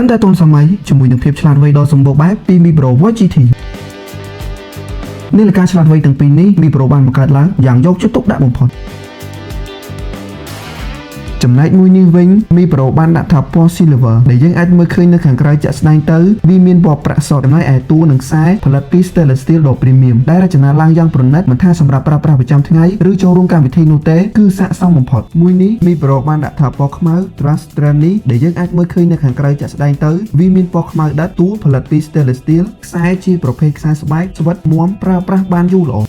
កាន់តែទាន់សម័យជាមួយនឹងភាពឆ្លាតវៃដ៏សម្បូរបែបពី Mibro Watch GT។ នាឡិកាឆ្លាតវៃទាំងពីរនេះ Mibro បានបង្កើតឡើងយ៉ាងយកចិត្តទុកដាក់បំផុតចំណែកមួយនេះវិញ Mibro បានដាក់ថាពណ៌ silver ដែលយើងអាចមើលឃើញនៅខាងក្រៅជាក់ស្ដែងទៅវាមានពណ៌ប្រាក់សុទ្ធចំណែកឯតួនិងខ្សែផលិតពី stainless steel ដ៏ premium ដែលរចនាឡើងយ៉ាងប្រណិតមិនថាសម្រាប់ប្រើប្រាស់ប្រចាំថ្ងៃឬចូលរួមកម្មវិធីនោះទេគឺស័ក្តិសមបំផុតមួយនេះ Mibro បានដាក់ថាពណ៌ខ្មៅ Trust Trend ដែលយើងអាចមើលឃើញនៅខាងក្រៅជាក់ស្ដែងទៅវាមានពណ៌ខ្មៅដិតតួផលិតពី stainless steel ខ្សែជាប្រភេទខ្សែស្បែកស្វិតមាំប្រើប្រាស់បានយូរល្អ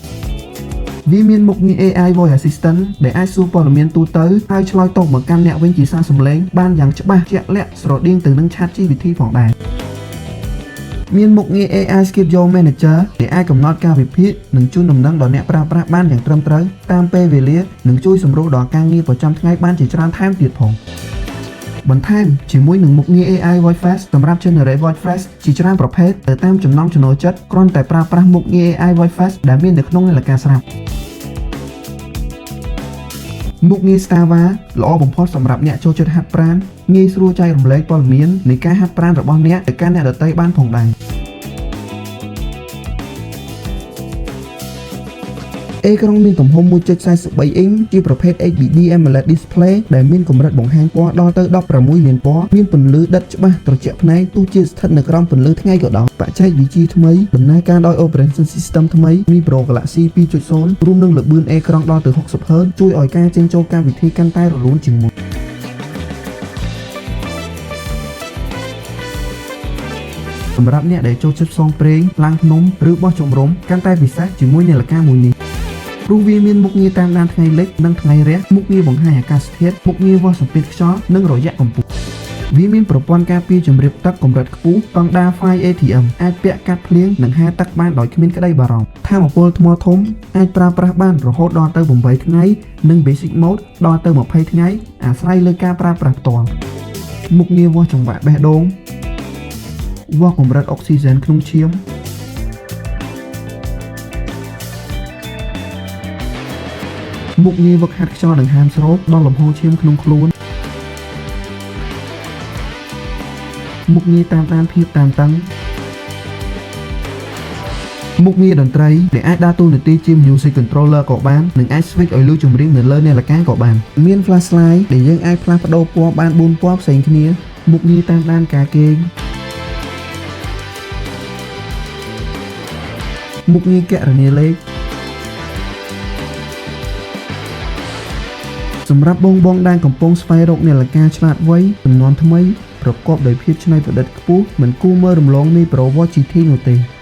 វាមានមុខងារ AI Voice Assistant ដែលអាចសួរព័ត៌មានទូទៅហើយឆ្លើយតបមកកាន់អ្នកវិញជាសារសំឡេងបានយ៉ាងច្បាស់ជាក់លាក់ស្រដៀងទៅនឹង ChatGPT ផងដែរមានមុខងារ AI Schedule Manager ដែលអាចកំណត់ការវិភាគនិងជូនដំណឹងដល់អ្នកប្រើប្រាស់បានយ៉ាងត្រឹមត្រូវតាមពេលវេលានិងជួយសម្រួលដល់ការងារប្រចាំថ្ងៃបានជាច្រើនថែមទៀតផងបន្ថែមជាមួយនឹងមុខងារ AI Watch Face សម្រាប់ generate watch face ជាច្រើនប្រភេទទៅតាមចំណង់ចំណូលចិត្តគ្រាន់តែប្រើប្រាស់មុខងារ AI Watch Face ដែលមាននៅក្នុងនាឡិកាស្រាប់មុខងារ Strava ល្អបំផុតសម្រាប់អ្នកចូលចិត្តហាត់ប្រាណងាយស្រួលចែករំលែកព័ត៌មាននៃការហាត់ប្រាណរបស់អ្នកទៅកាន់អ្នកដទៃបានផងដែរអេក្រង់មានទំហំ1.43អ៊ីងជាប្រភេទ HDD AMOLED display ដែលមានកម្រិតបង្ហាញពណ៌ដល់ទៅ16លានពណ៌មានពន្លឺដិតច្បាស់ត្រជាក់ភ្នែកទោះជាស្ថិតនៅក្រោមពន្លឺថ្ងៃក៏ដោយបច្ចេកវិទ្យាថ្មីដំណើរការដោយ Operation System ថ្មី Mibro Galaxy 2.0រួមនឹងល្បឿនអេក្រង់ដល់ទៅ 60 Hz ជួយឲ្យការចេញចូលកម្មវិធីកាន់តែរលូនជាងមុនសម្រាប់អ្នកដែលចូលចិត្តផ្សងព្រេងឡើងភ្នំឬបោះជំរំកាន់តែពិសេសជាមួយនាឡិកាមួយនេះព្រោះវាមានមុខងារតាមដានថ្ងៃលិចនិងថ្ងៃរះមុខងារបង្ហាញអាកាសធាតុមុខងារវាស់សម្ពាធខ្យល់និងរយៈកម្ពស់វាមានប្រព័ន្ធការពារជំរាបទឹកកម្រិតខ្ពស់ស្តង់ដារ 5 ATM អាចពាក់កាត់ភ្លៀងនិងហែលទឹកបានដោយគ្មានក្តីបារម្ភថាមពលថ្មធំអាចប្រើប្រាស់បានរហូតដល់ទៅ8ថ្ងៃនិង Basic Mode ដល់ទៅ20ថ្ងៃអាស្រ័យលើការប្រើប្រាស់ផ្ទាល់មុខងារវាស់ចង្វាក់បេះដូងវាស់កម្រិតអុកស៊ីហ្សែនក្នុងឈាមមុខងារវឹកហាត់ខ្យល់ដង្ហើមស្រូបដល់លំហូរឈាមក្នុងខ្លួនមុខងារតាមដានភាពតានតឹងមុខងារតន្ត្រីដែលអាចដើរតួនាទីជា music controller ក៏បាននិងអាច switch ឲ្យឮចម្រៀងនៅលើនាឡិកាក៏បានមាន flashlight ដែលយើងអាចផ្លាស់ប្ដូរពណ៌បាន4ពណ៌ផ្សេងគ្នាមុខងារតាមដានការគេងមុខងារគណនាលេខសម្រាប់បងបងដែលកំពុងស្វែងរកនាឡិកាឆ្លាតវៃចំនួនថ្មីប្រកបដោយភាពច្នៃប្រឌិតខ្ពស់មិនគួរមើលរំលង Mibro Watch GT នោះទេ។